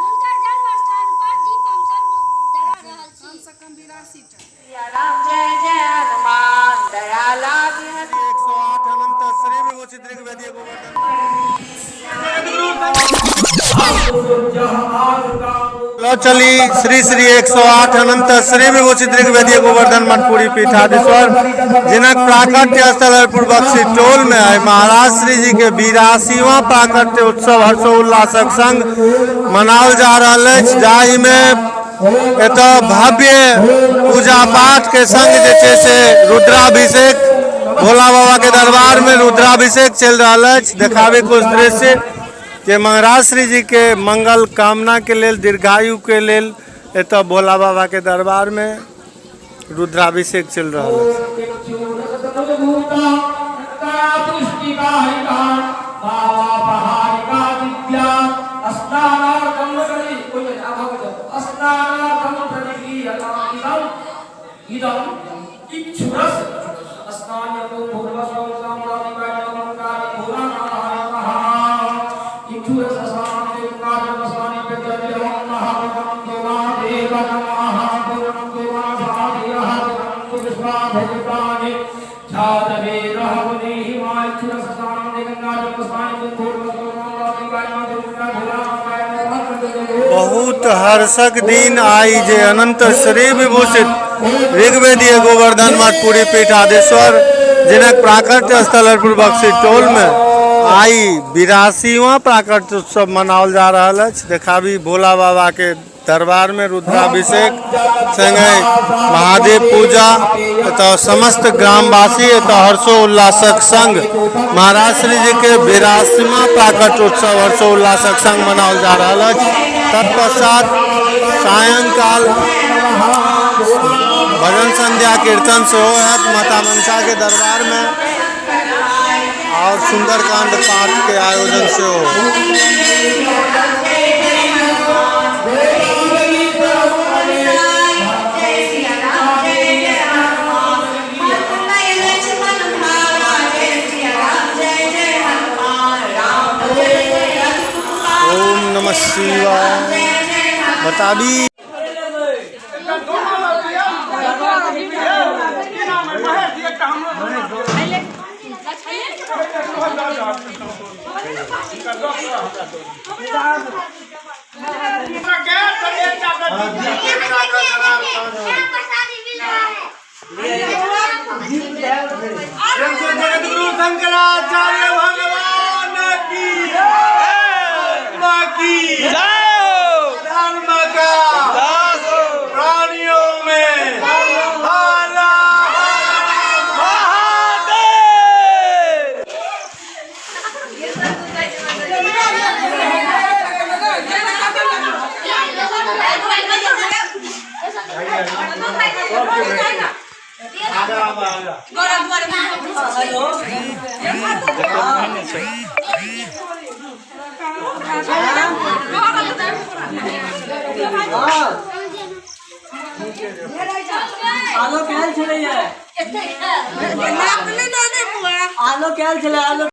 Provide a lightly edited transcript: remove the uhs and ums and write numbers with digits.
हुनकर जन्म स्थान पर दीप हमसब जरा रहल छी। लऽ चली श्री श्री 108 अनंत श्री विभूषित ऋग्वेदीय गोवर्धन मठपुरी पीठाधीश्वर जिनक प्राकट्य स्थल हरपुर बक्सी टोल में है महाराज श्री जी के 82वां प्राकट्य उत्सव हर्षोल्लासक संग मनाओल जा रहल अछि, जाहि में एतऽ भव्य पूजा पाठ के संग जे छै से रुद्राभिषेक भोला बाबा के दरबार में रुद्राभिषेक चलि रहल अछि। देखाबे कुछ दृश्य जे महाराज श्री जी के मंगल कामना के लेल, दीर्घायु के लेल एतऽ भोला बाबा के दरबार में रुद्राभिषेक चलि रहल अछि। बहुत हर्षक दिन आई जे अनंत श्री विभूषित ऋग्वेदीय गोवर्धन मठपुरी पीठाधीश्वर जिनक प्राकट्य स्थल हरपुर बक्सी टोल में आई 82वां प्राकट्य उत्सव मनाओल जा रहल अछि। देखाबी भोला बाबा के दरबार में रुद्राभिषेक संगे महादेव पूजा एतऽ समस्त ग्रामवासी एतऽ हर्षोल्लासक संग महाराज श्री जी के 82वां प्राकट्य उत्सव हर्षोल्लासक संग मनाओल जा रहल अछि। तत्पश्चात सायंकाल भजन संध्या कीर्तन सेहो हैत माता मनसा के दरबार में और सुंदरकांड पाठ के आयोजन सेहो। ओम नमः शिवाय। बताबी जगतगुरु शंकराचार्य भगवान की की धर्म का प्राणियों में हर महादेव। आलो कैल छलैया, आलो कैल छलै, आलो।